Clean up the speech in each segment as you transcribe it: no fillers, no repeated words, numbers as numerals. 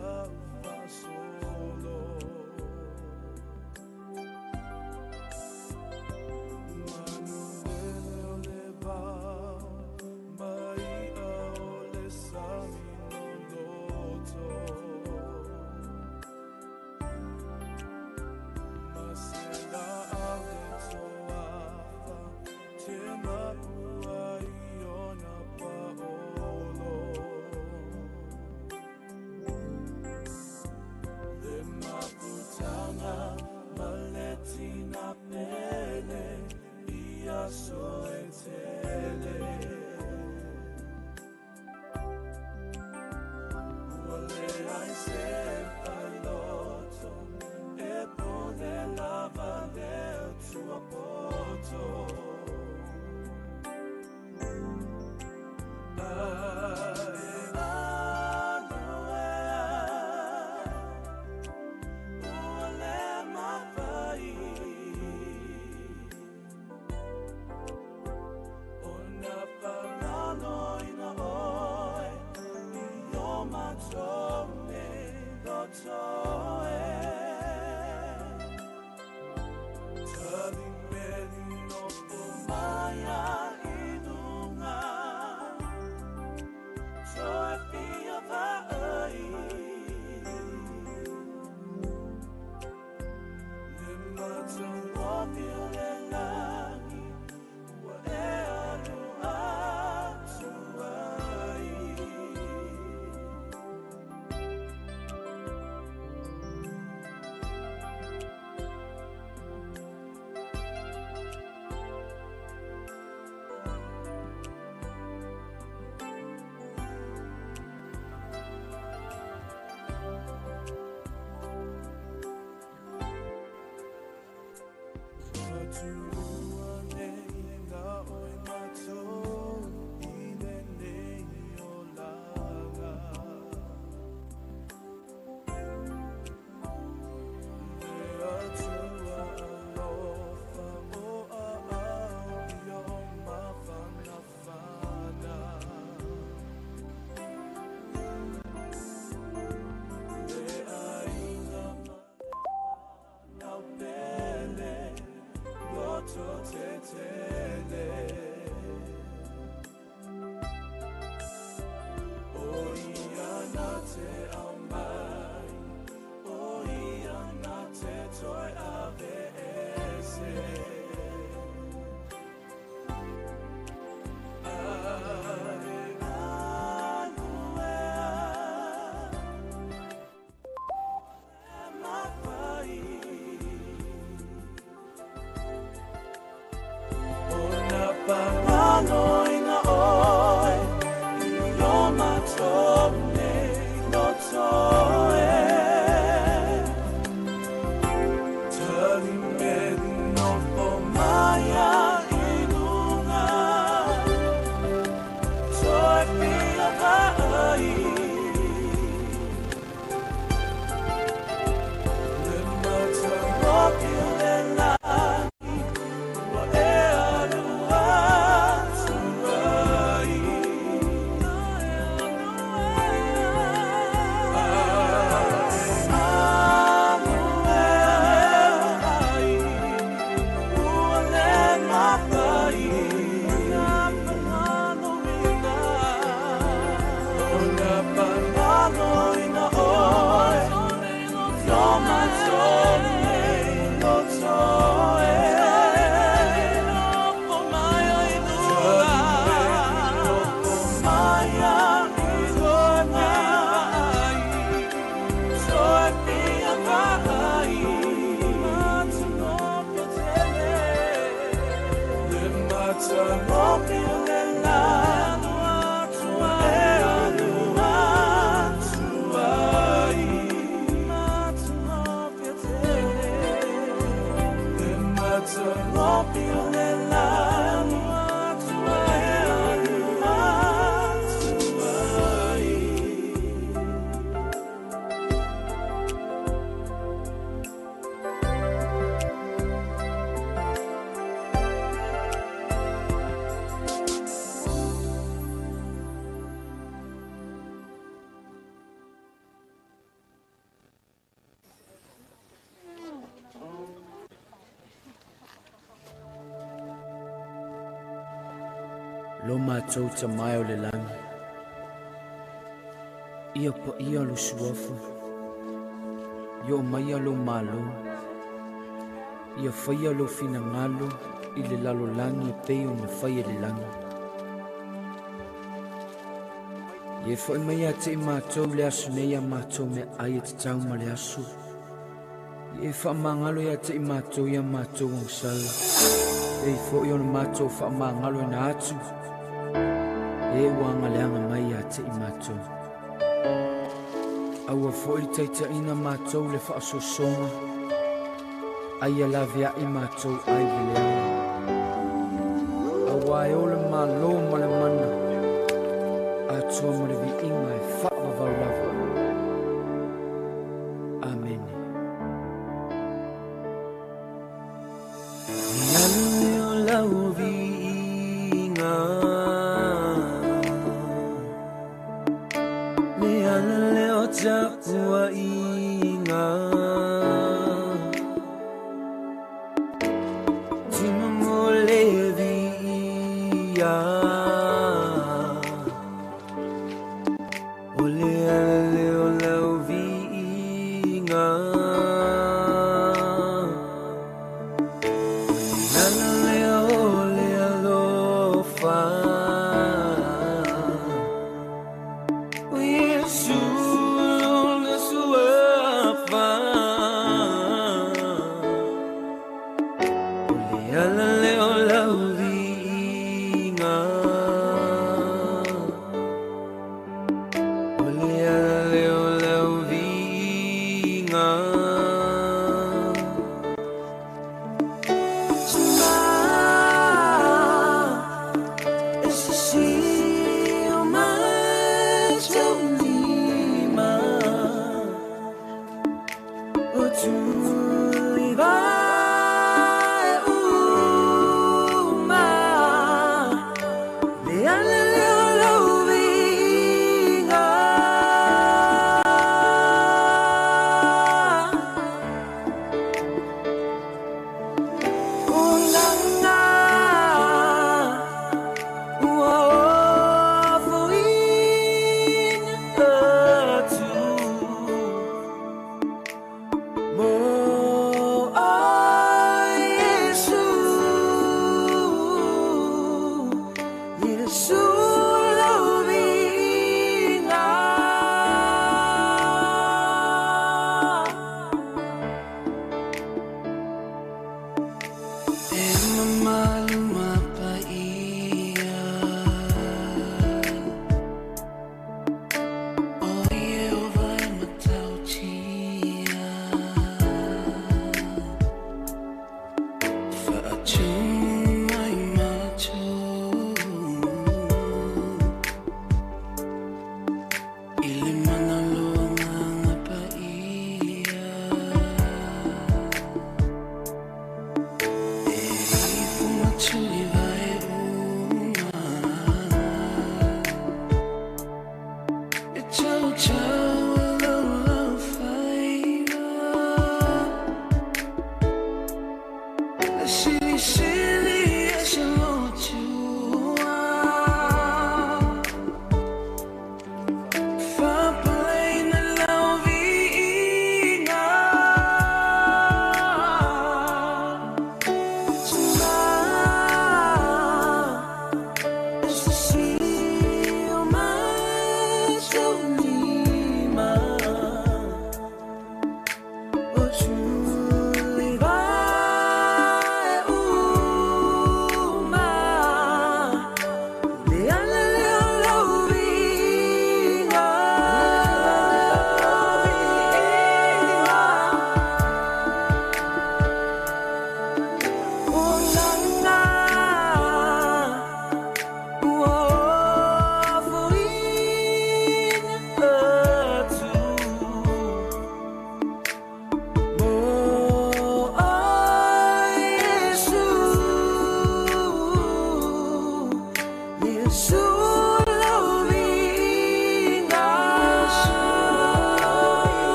Laufasolo. Manulele o le vao, maia o le sami loloto. Masela au le toafa, te mapua i ona paolo. Le maputanga ma le tina pele, ia soetele. Ua leai se failoto, e pule lava le tuapoto. Ae alu ea, ua le mafai ona faagaloina oe i o matou nei loto e. Talimeli nofo maia i luga, toe fia vaai. Le matagofie o le lagi, ua e alu atu ai. Faatuua nei la oe matou i lenei olaga. Le Atua alofa o aao ia o mafanafana. Le aiga ma le fanau pele, loto tetele. O ia na te aumai, o ia na te toe ave ese. Ae alu ea, e mafai ona faagaloina oe i o matou nei loto e. Talimeli nofo maia i luga, toe fia vaai. Le matagofie o le lagi, ua e alu atu ai. Ae alu ea, ua le mafai ona faagaloina oe i o matou nei loto e. Talimeli nofo maia i luga, toe fia vaai. Le matagofie o le lagi, ua e alu atu ai. Le matagofie o le lagi, ua e alu atu ai. Lo matou Tama e o le lagi, ia paia lo suafa, ia oo mai lou Malo, ia faia lou finagalo i le lalolagi e pei ona fai e le lagi. Ia e fo'i mai ia te i matou le aso nei a matou meaai e tatau ma le aso. Ia e faamagalo ia te i matou ia matou agasala, e pei foi ona matou faamagaloina atu e ua agaleaga mai ia te i matou. Aua foi le taitaiina matou i le faasosoga, a ia laveai matou ai le leaga. Auā e o le Malo ma le mana, atoa ma le viiga e faavavau lava. Amene.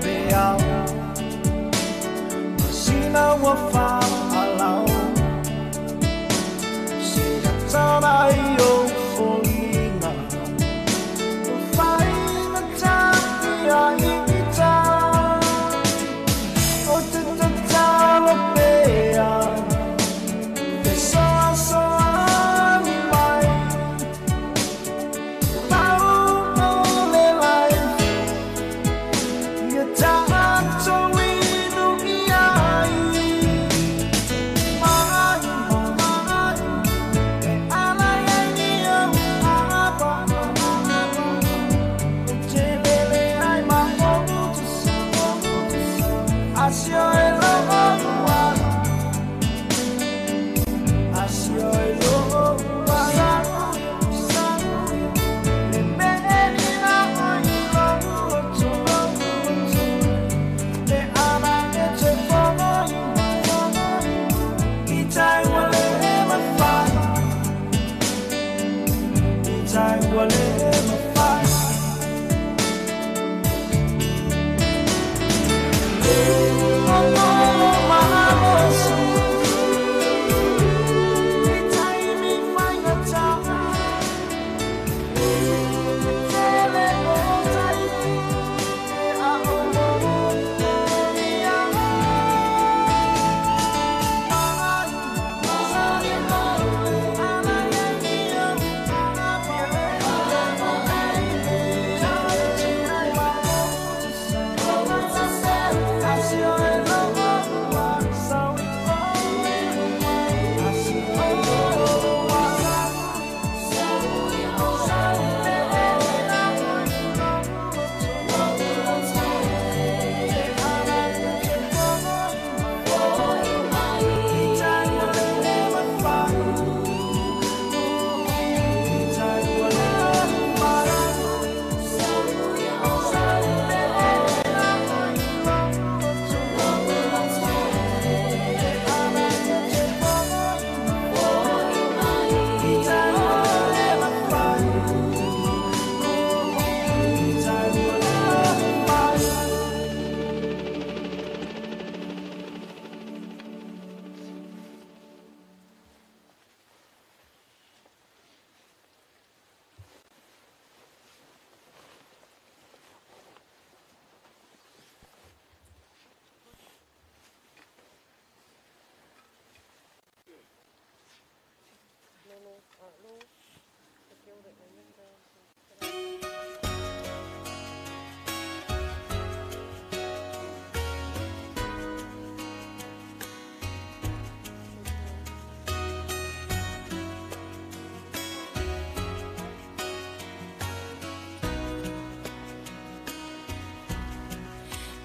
Vaveao Masina ua fa'alau Se atalai o foliga Faina tapia ita O te tatalo pea Fesoasoani mai Pau o le life Ia tatou inu i ai Mai mai E ala ai ni au apa O te lele ai ma ou te Asio e loa Asio e loa Le mea na oi loto Le ala e te foi I tai ua le mawhai I tai ua le mawhai O malosi I tai mi whaingata Tele o tai E a o ia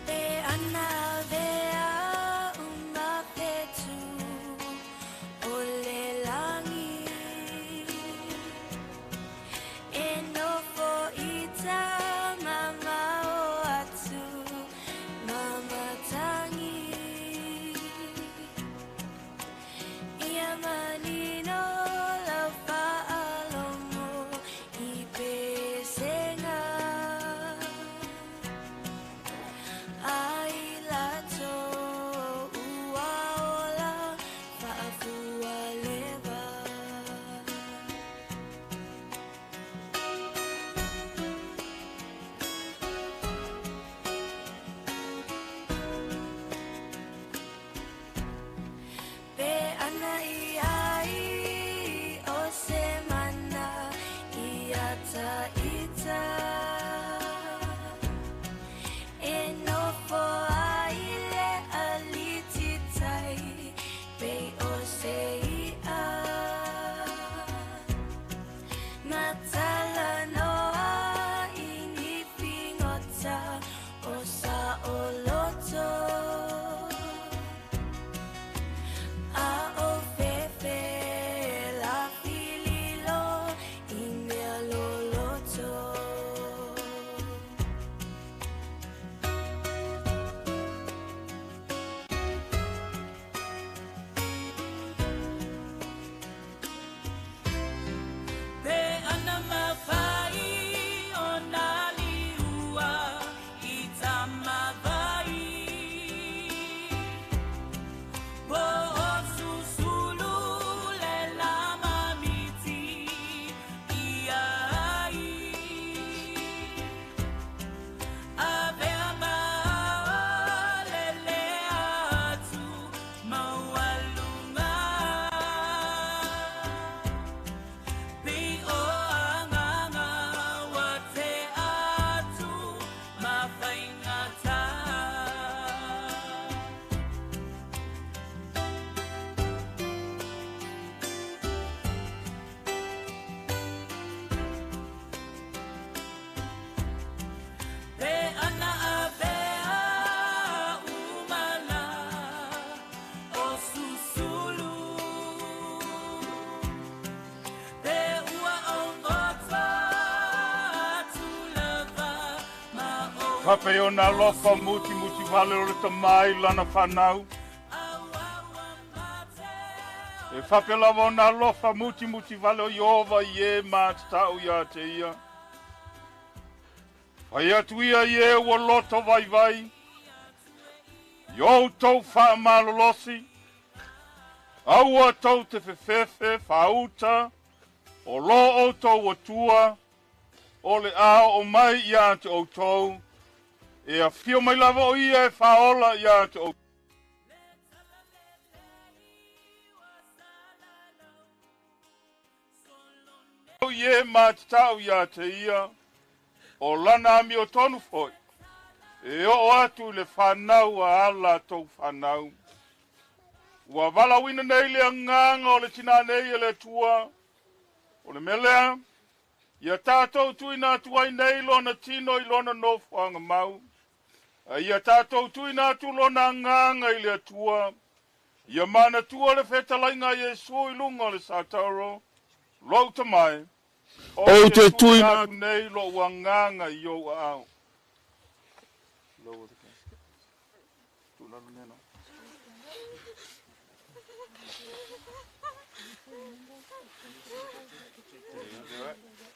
Te ana vea uma fetu o le langi. Faapea ona alofa mutimuti vale o le tamā i lana fanau. E faapea lava ona alofa mutimuti vale o Ieova i e matatau iā te ia. Fai atu ia i e ua loto vaivai, i outou faamalolosi, aua tou te fefefe faauta, o lo outou Atua, o le a oo mai iā te outou, e afio mai lava o ia e faaola iā te outou. I e matatau iā te ia, o lana amiotonu foi, e oo atu i le fanau a ala tou fanau. Ua valaauina nei le agaga o le tinā nei e le Atua, o le mea lea, ia tatou tuuina atu ai nei lona tino i lona nofoaga mau. A ia tatou tuuina atu lona agaga i le Atua, ia manatua le fetalaiga a Iesu i luga o le satauro, lou Tama e, Ou te tuuina atu nei lou agaga i ou aao. Lower the casket. Tuulalo neno.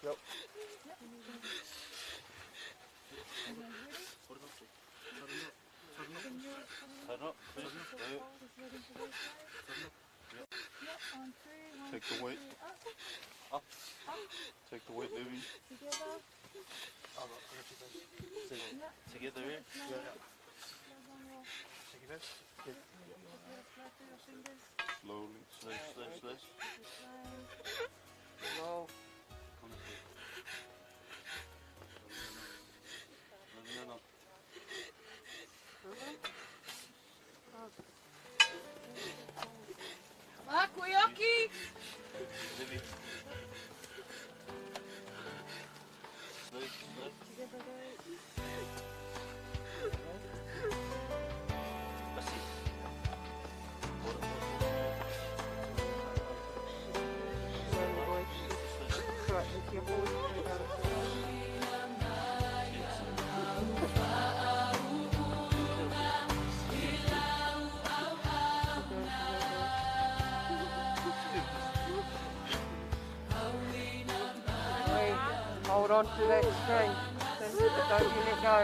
Yep. Take the weight. Up. Take the weight, baby. Together, eh? Slowly. Slow, slow, slow. Roll. No, no, no. Akuioki! Libby. Slow, slow. That's it. Hold it, hold it, Slowly, boy. Right, be careful. You got it. Wait, hold on to that string. That's it, don't you let go.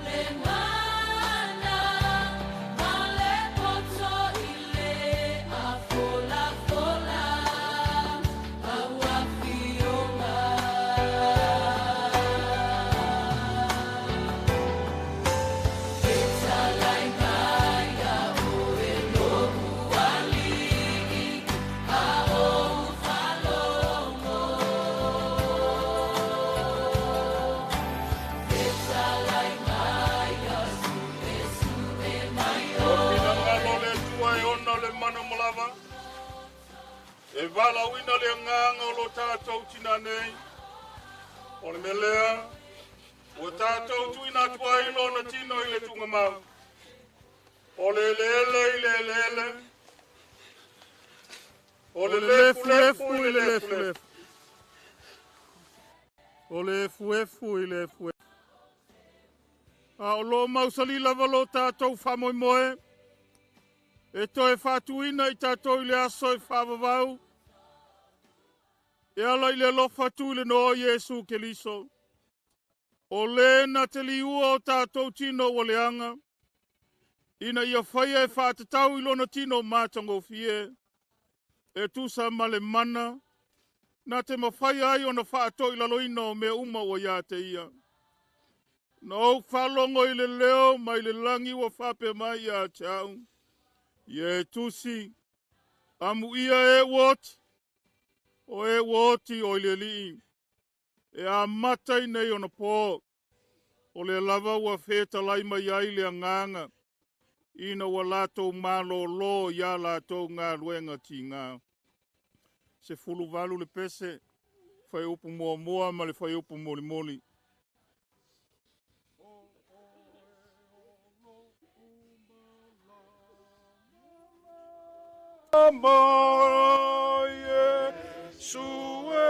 Le mana, ma le poto i le a fola fola, au afioga. Fetalaiga ia oe lo'u alii, a ou faalogo. Fetalaiga ia su'esu'e mai O finagalo o le Atua e ona le mana ma lava. E valaauina le agaga o lo tatou tinā nei. O le mea lea, ua tatou tuuina atu ai lona tino i le tuugamau. O le eleele i le eleele. O le lefulefu i le lefulefu. O le efuefu i le efuefu. A o lo mausali lava lo tatou faamoemoe. E toe faatuina i tatou i le aso e faavavau. E ala i le alofa atu i le noa o Iesu Keriso. O le na te liua o tatou tino ua leaga. Ina ia faia e faatatau i lona tino matagofie. E tusa ma le mana. Na te mafaia ai ona faatoilaloina o mea uma ua ia te ia. Na ou faalogo i le leo mai le lagi ua faapea mai ia te au. Ia e tusi, amuia e ua oti, o e ua oti o i le Alii. E amata i nei ona po, o le lava ua fetalai mai ai le agaga, ina ua latou malōlō ia latou galuega tigā. 18 le pese, fuaiupu muamua ma le fuaiupu mulimuli. Ma Iesu e.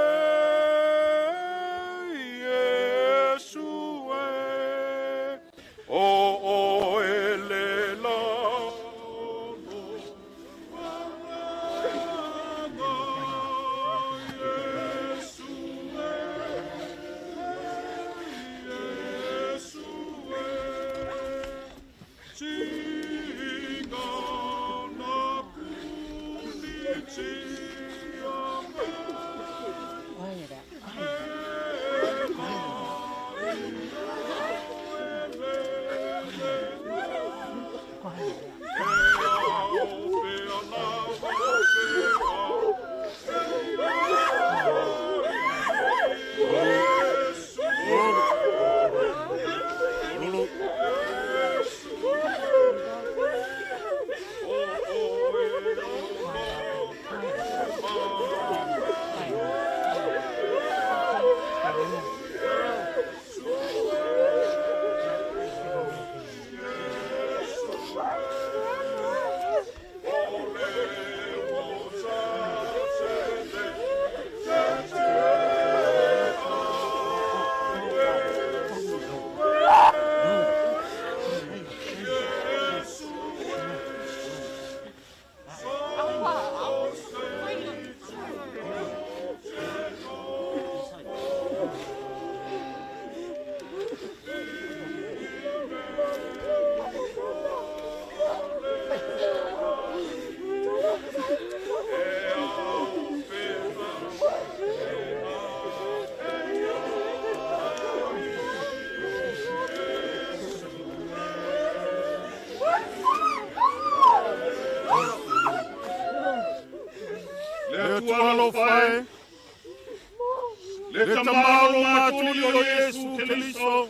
matou Alii o Iesu Keliso,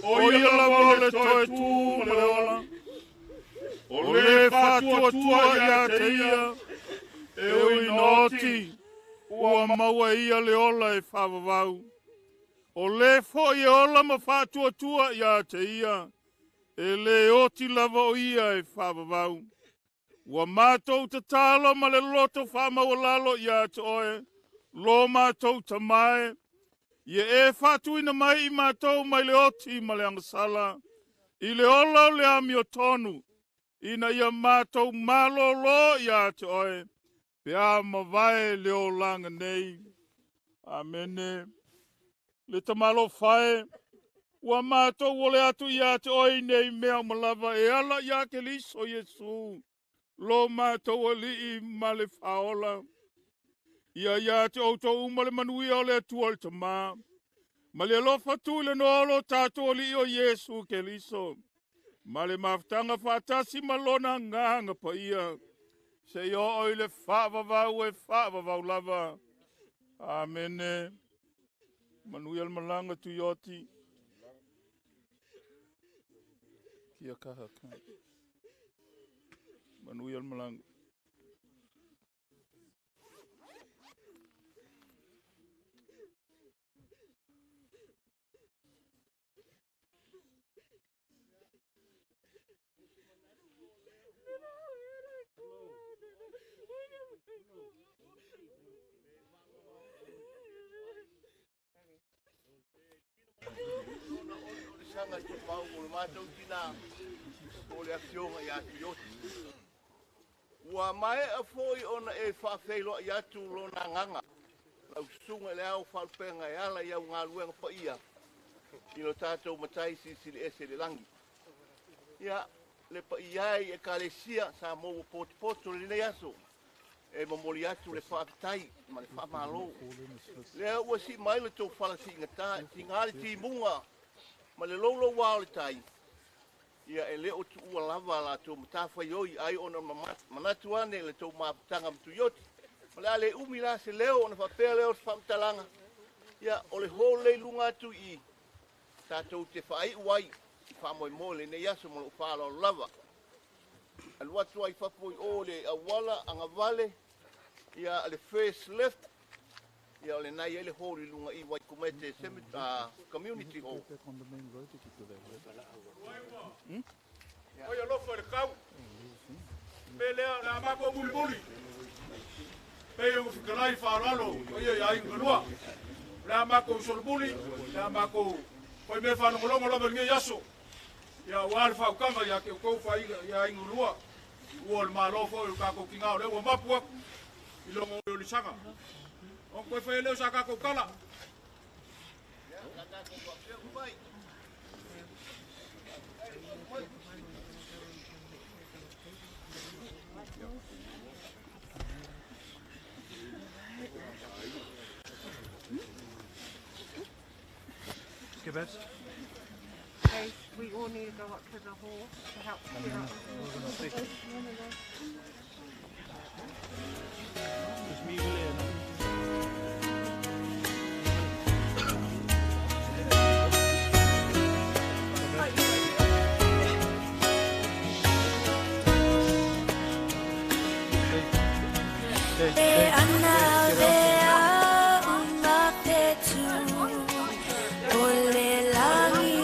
o ia lava o le toe tu ma le ola. O le faatuatua ia te ia, e ui ina oti, ua maua e ia le ola e faavavau. O le foi e ola ma faatuatua ia te ia, e le oti lava o ia e faavavau. Ua matou tatalo ma le loto faamaualalo ia te oe, lo matou tamae, ia e faatuina mai i matou mai le oti ma le agasala, i le ola o le amiotonu, ina ia matou malolo ia te oe, pe a mavae le olaga nei. Amene. Le tamalofae, ua matou ole atu ia te oe nei mea uma lava e ala ia Keliso Iesu, lo matou alii ma le faaola. Ia ia te outou uma le manuia o le Atua le Tamā, ma le alofa tu i le noa o lo tatou Alii o Iesu Keliso, ma le mafutaga faatasi ma lona agaga paia, seia oo i le faavavau e faavavau lava. Amene. Manuia le malaga Tuioti. Kia kaha. Manuia le malaga. Saga i tupau o le matou tina o le afioga ia Tuioti. Ua maea foi ona e faafeiloai atu lona agaga, lau susuga i le ao faalupega e ala i au galuega paia i lo tatou matai silisili ese i le lagi. Ia, le paia e i Ekalesia Samoa ua potopoto i lenei aso, e momoli atu le faafetai ma le faamalo. Lea ua sii mai le tou fala siigata e tiga le timuga ma le loulouā o le tai, ia e le o tuua lava latou matafaioi ai ona manatu ane i le tou mafutaga ma Tuioti. O le a le umi la se leo ona faapea lea o se faamatalaga, ia o le hall lea i luga atu i i, tatou te faaiu ai i faamoemoe lenei aso ma lou faaaloalo lava. Alu atu ai fafo i o le auala agavale, ia le first left, ia o lena e i ai le hall i luga i Waikumete Community Hall. Oi alofa i le kau. Pe lea o le a matou mulimuli. Pei o fetalai faaaloalo paia i aiga kalua. O le a matou solomuli, o le a matou fai mea faalogologo lava i lenei aso. Ia aua le faautaga ia te outou faaiga i aiga lua. Ua o le malo foi o le tatou tina o lea ua mapu atu i logo o lisaga. O koe fai leo sa tatou tala. Okay, we all need to go up to the hall to help clear up. E ana vea uma petu o le lagi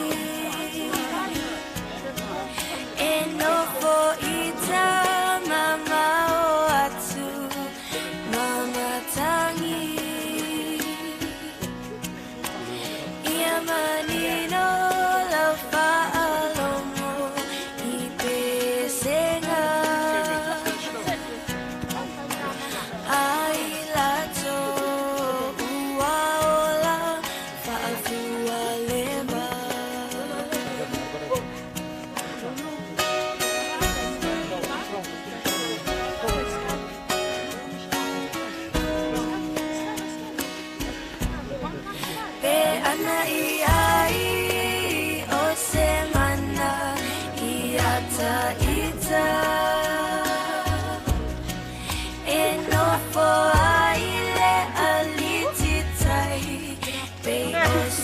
E nofo i tamamao atu ma matangi Ia manino lau faalogo i pesega Ai latou ua ola faafualema. Pe ana i ai o se mana i ata ita E nofo ai le alititai pe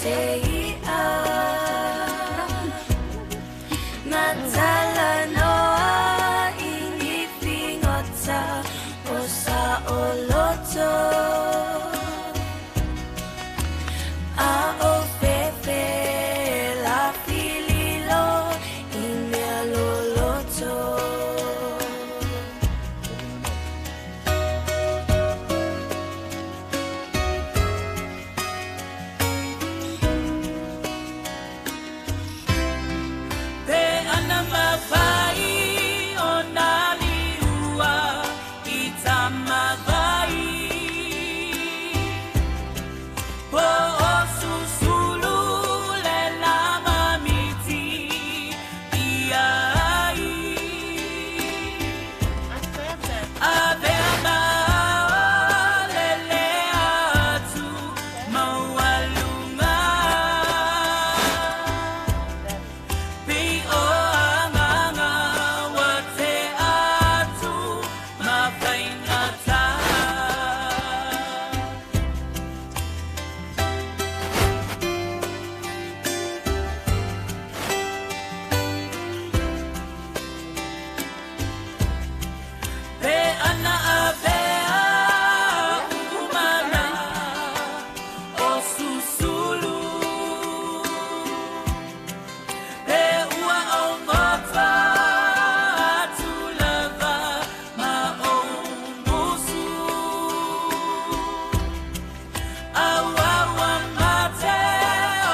se i'a Matala noa i ni figota o sa o loto A o fefe la fililo i mea loloto. Pe ana mawhai o nā liua i tamawai. Po o susulu le lama miti i ai. Avea mao le le atu maualunga. Pi o anganga wa te atu mawhaingata. Pe ana avea umana o susulu. Pe ua o ngota atu lava ma o musu. Awawa mate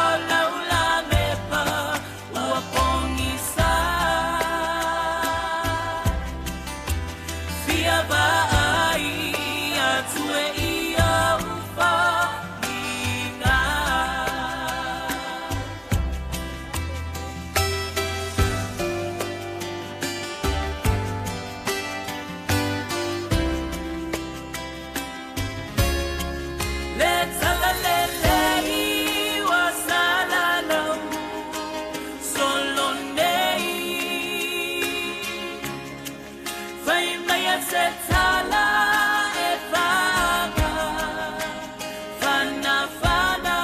o laula mepa ua pongisa. Fia vaai atu e ia ufa inga. Le tala le lei wa sala lau solo nei. Fai mai a se tala e whanga, whana whana.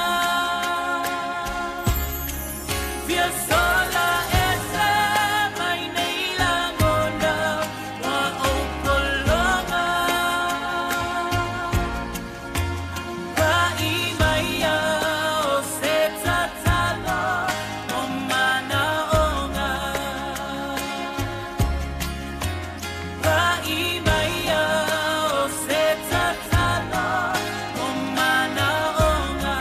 Fia sola e te mai nei langona wa o polonga. Pai mai a o se tatalo o mana onga. Pai mai a o se tatalo o mana onga.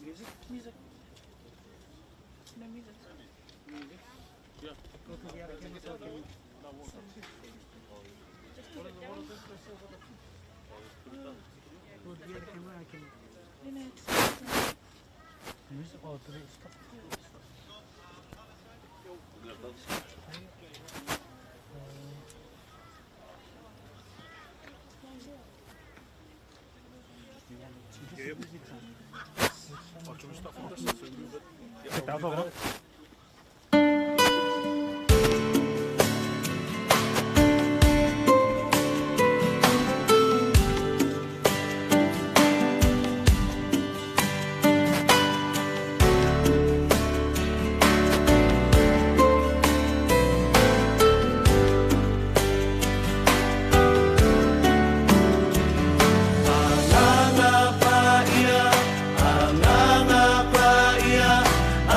Music, music. No music. Music. Yeah. Go to the other camera so I can. Just put it down. Go to the other camera, I can. No, it's Music, oh, did it stop? Oh, can we start from this? So move it. Yeah, Take the other one. Anganga pa ia, anganga pa ia,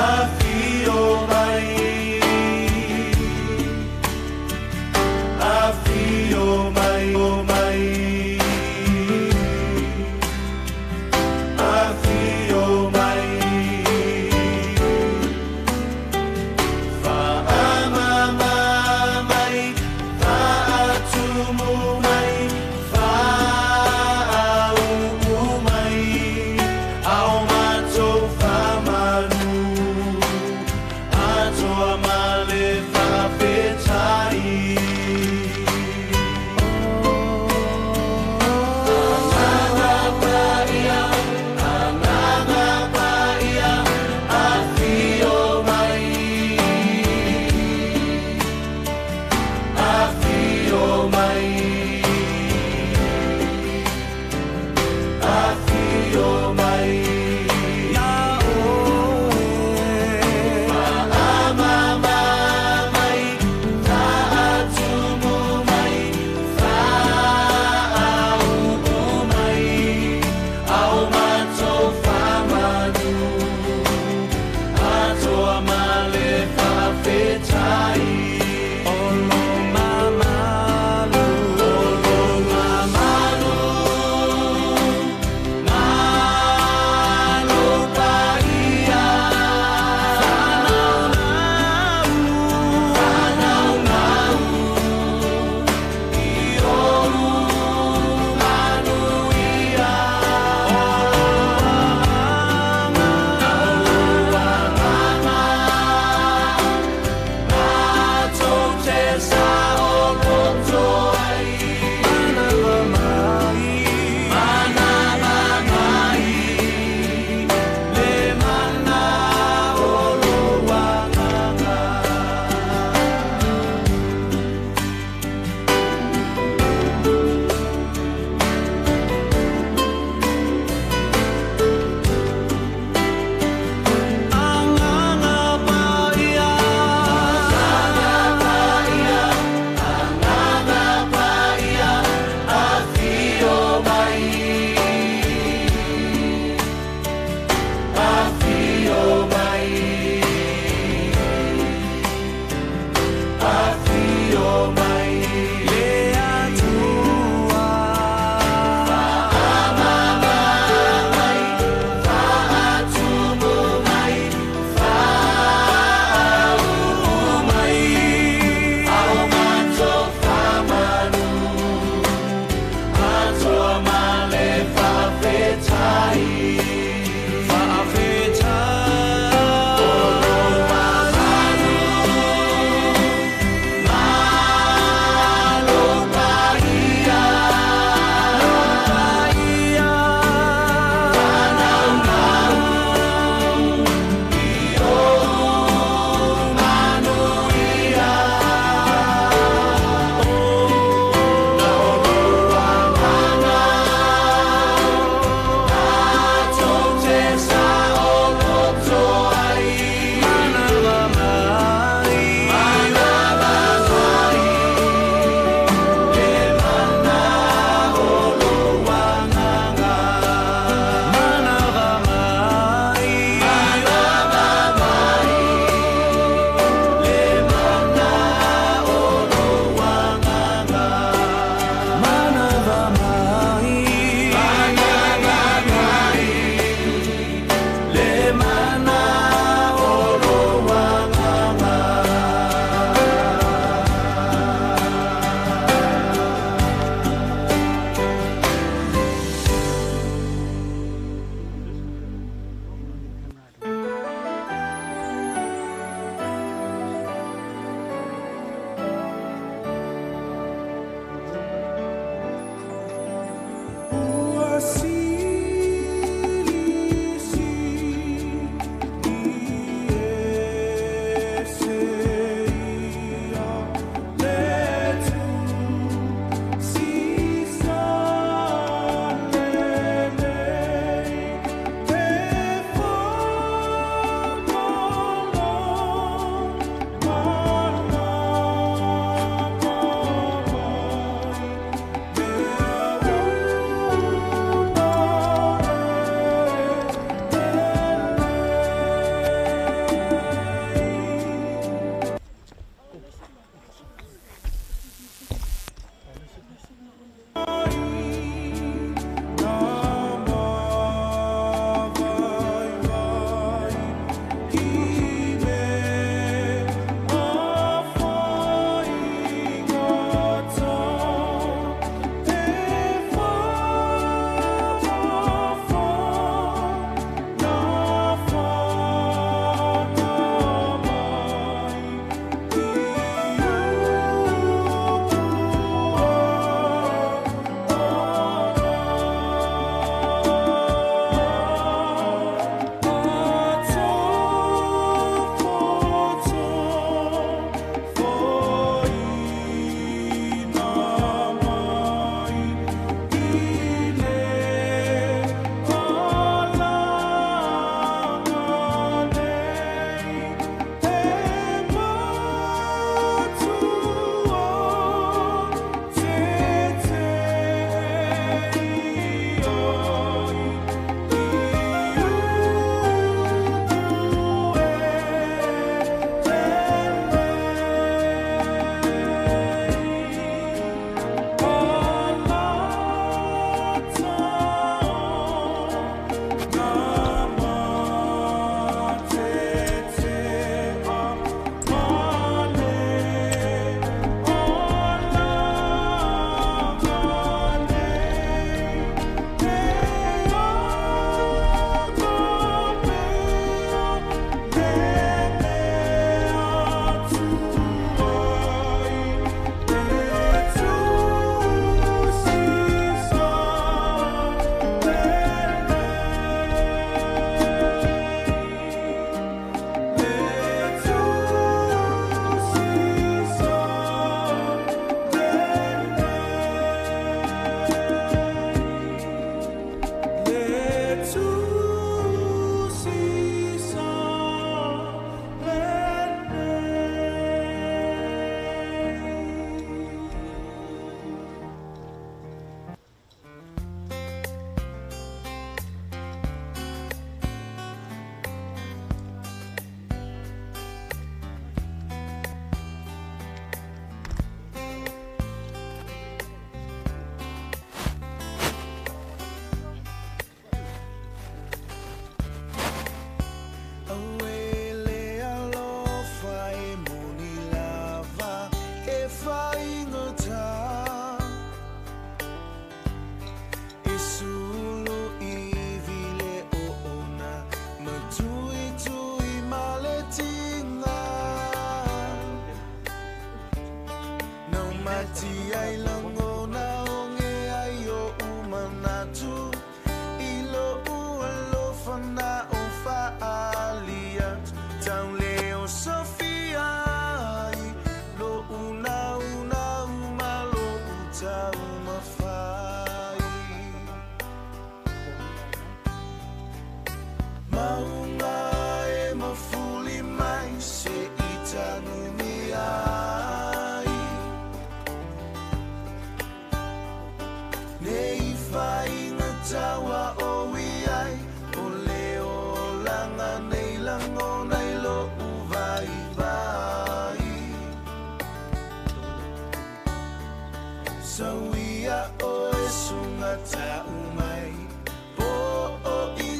afio.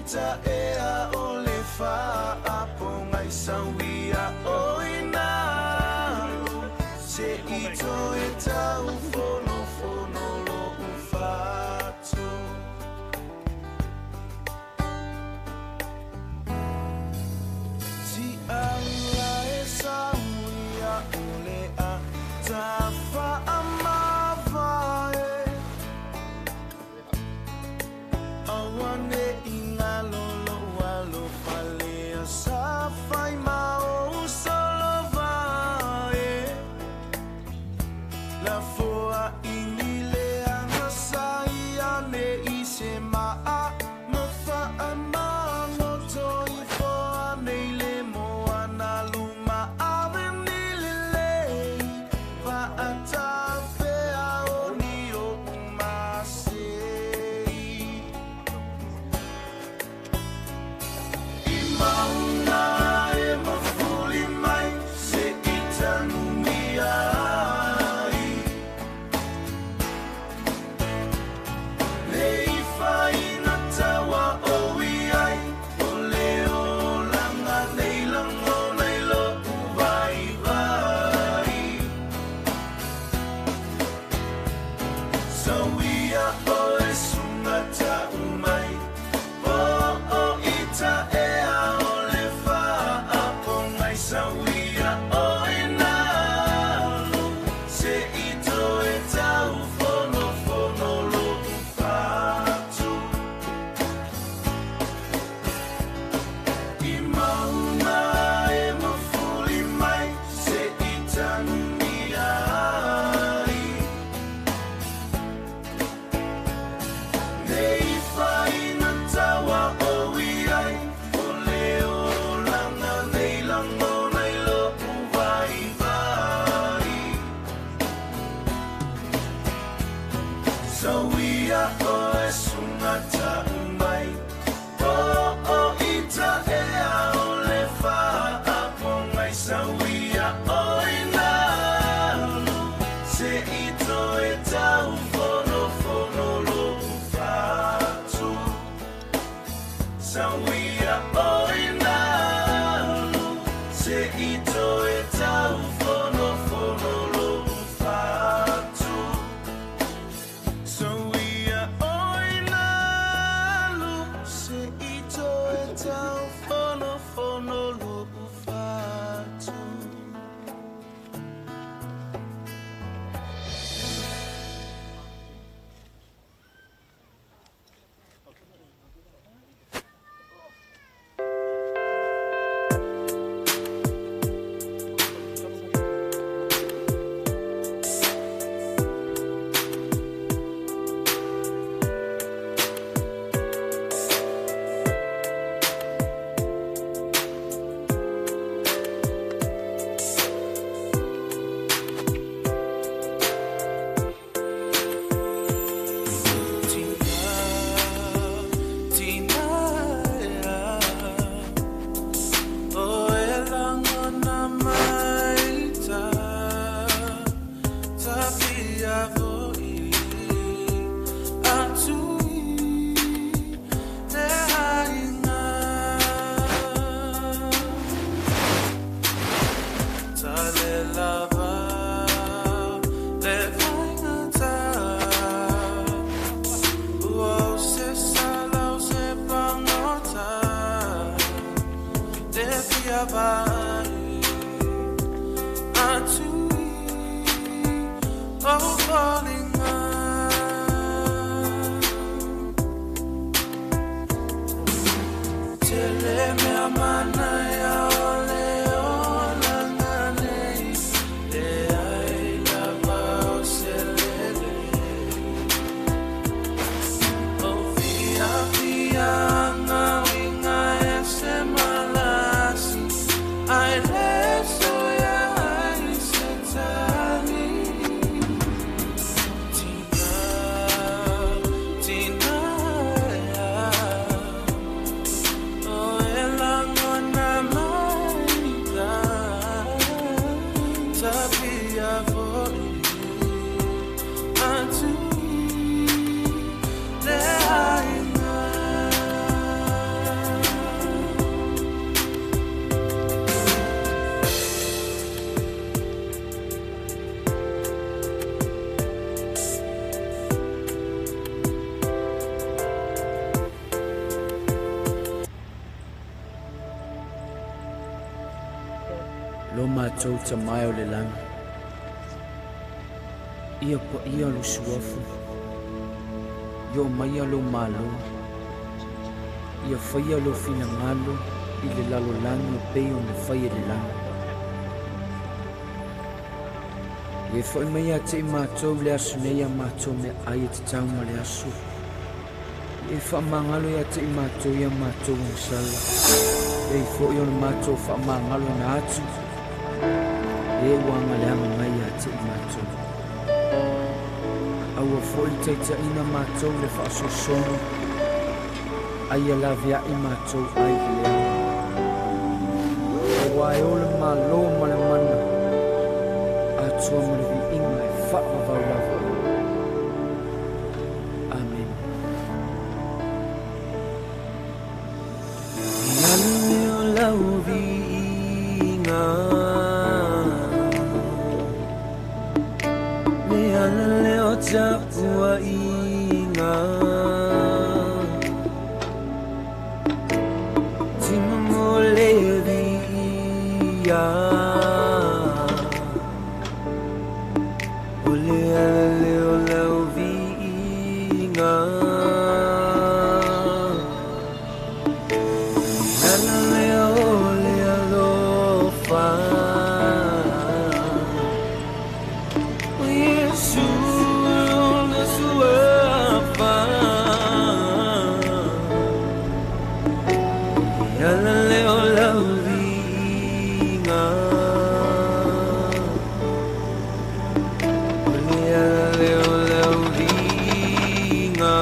ita ea o le faapogai sauia o ina se i toe taufonofono lo'u fatu. Tiaula e sauia o le a tafaamavae aua ne i galo lo'u alofa lea sa fai ma ou solovae lafoaʻini leaga sa ia nei se maa ma faamagoto ifo anei le moana luma ave ni lelei faatafea o ni oʻu masei. I mauna e mafuli mai se i tanumia ai. Le i faina taua o iai, o le olaga nei lagona i lo'u vaivai. Sauia oe suga ta'u mai, po o ita ea o le faapogai sauia oe nalu se i toe taufonofono lo'u fatu. I mauna e mafuli mai se i tanumia ai. Le i faina taua o iai, o le olaga nei lagona i lo'u vaivai. Sauia oe suga ta'u mai, po o ita ea o le faapogai sauia oe nalu se i toe taufonofono lo'u fatu. Sauia oe nalu se i toe taufonofono lo'u fatu. Sauia oe nalu se i toe taufonofono lo'u fatu. I Lo mātou tamae o le lagi. Ia paia lo suafu. Ia o maia lo malo. Ia whaia lo finangalo i le lalolagi o pei o na whai e le lagi. Ia e whai mai a te i mātou le aso nei a mātou me ai e te tau ma le aso. Ia e whaamangalo ia te i mātou ia mātou ang sala. E i fo i ona mātou whaamangalo na atu. E uanga le anga ngai a te i mātou. Aua fo i teita ina mātou le whaasosono. Ai a lawe ai mātou ai le leanga. Aua e ole malo ma le mana. Atua ma le viinga e whaavavau lava. Amen. Le o lau viinga. Le ala le o taua inga. Tima mo le via. O le ala le o lau viinga. Le ala le o le alofa. O Yesu lona suafa. Le ala le o lau viinga. O le ala le o lau viinga.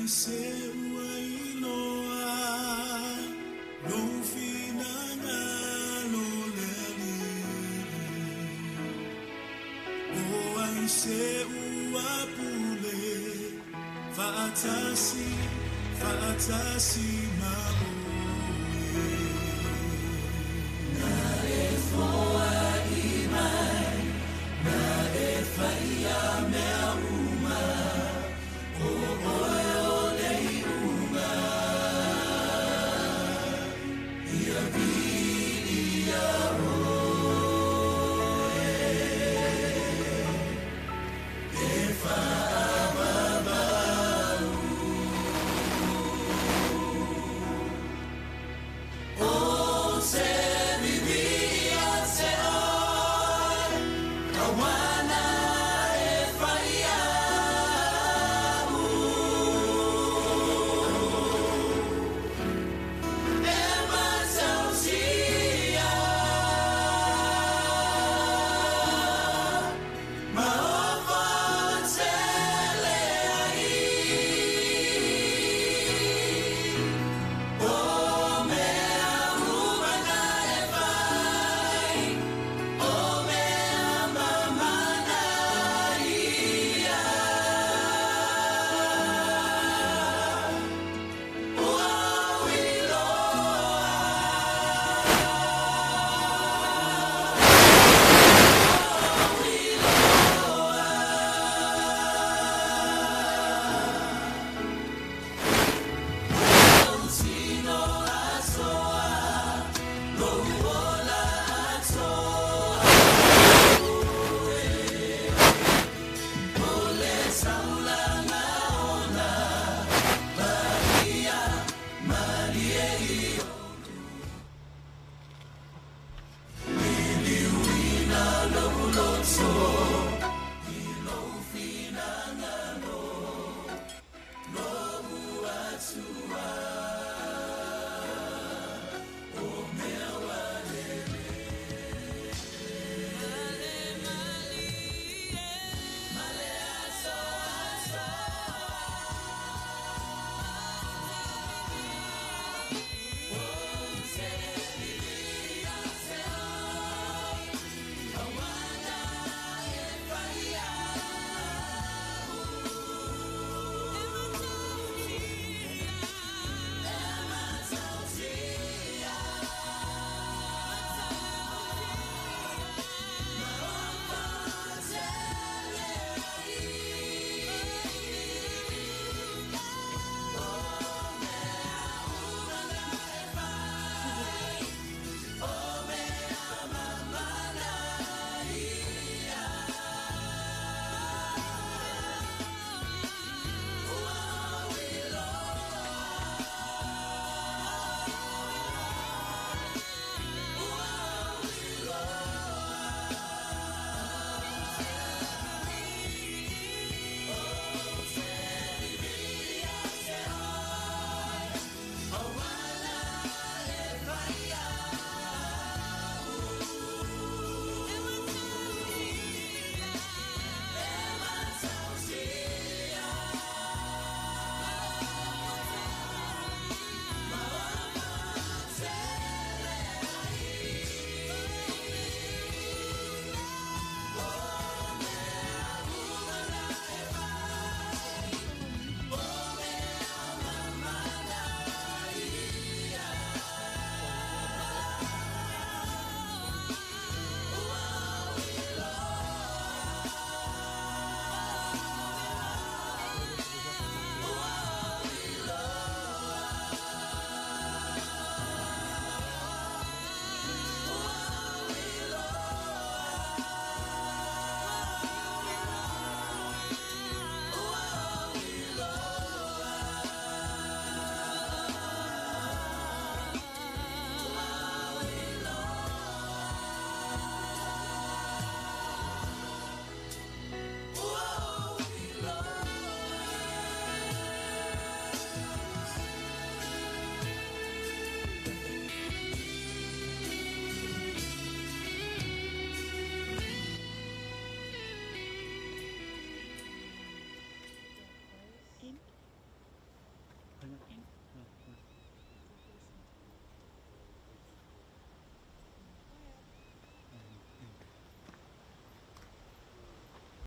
Ai se ua iloa lou finagalo le Alii. O ai se ua pule faatasi, faatasi ma.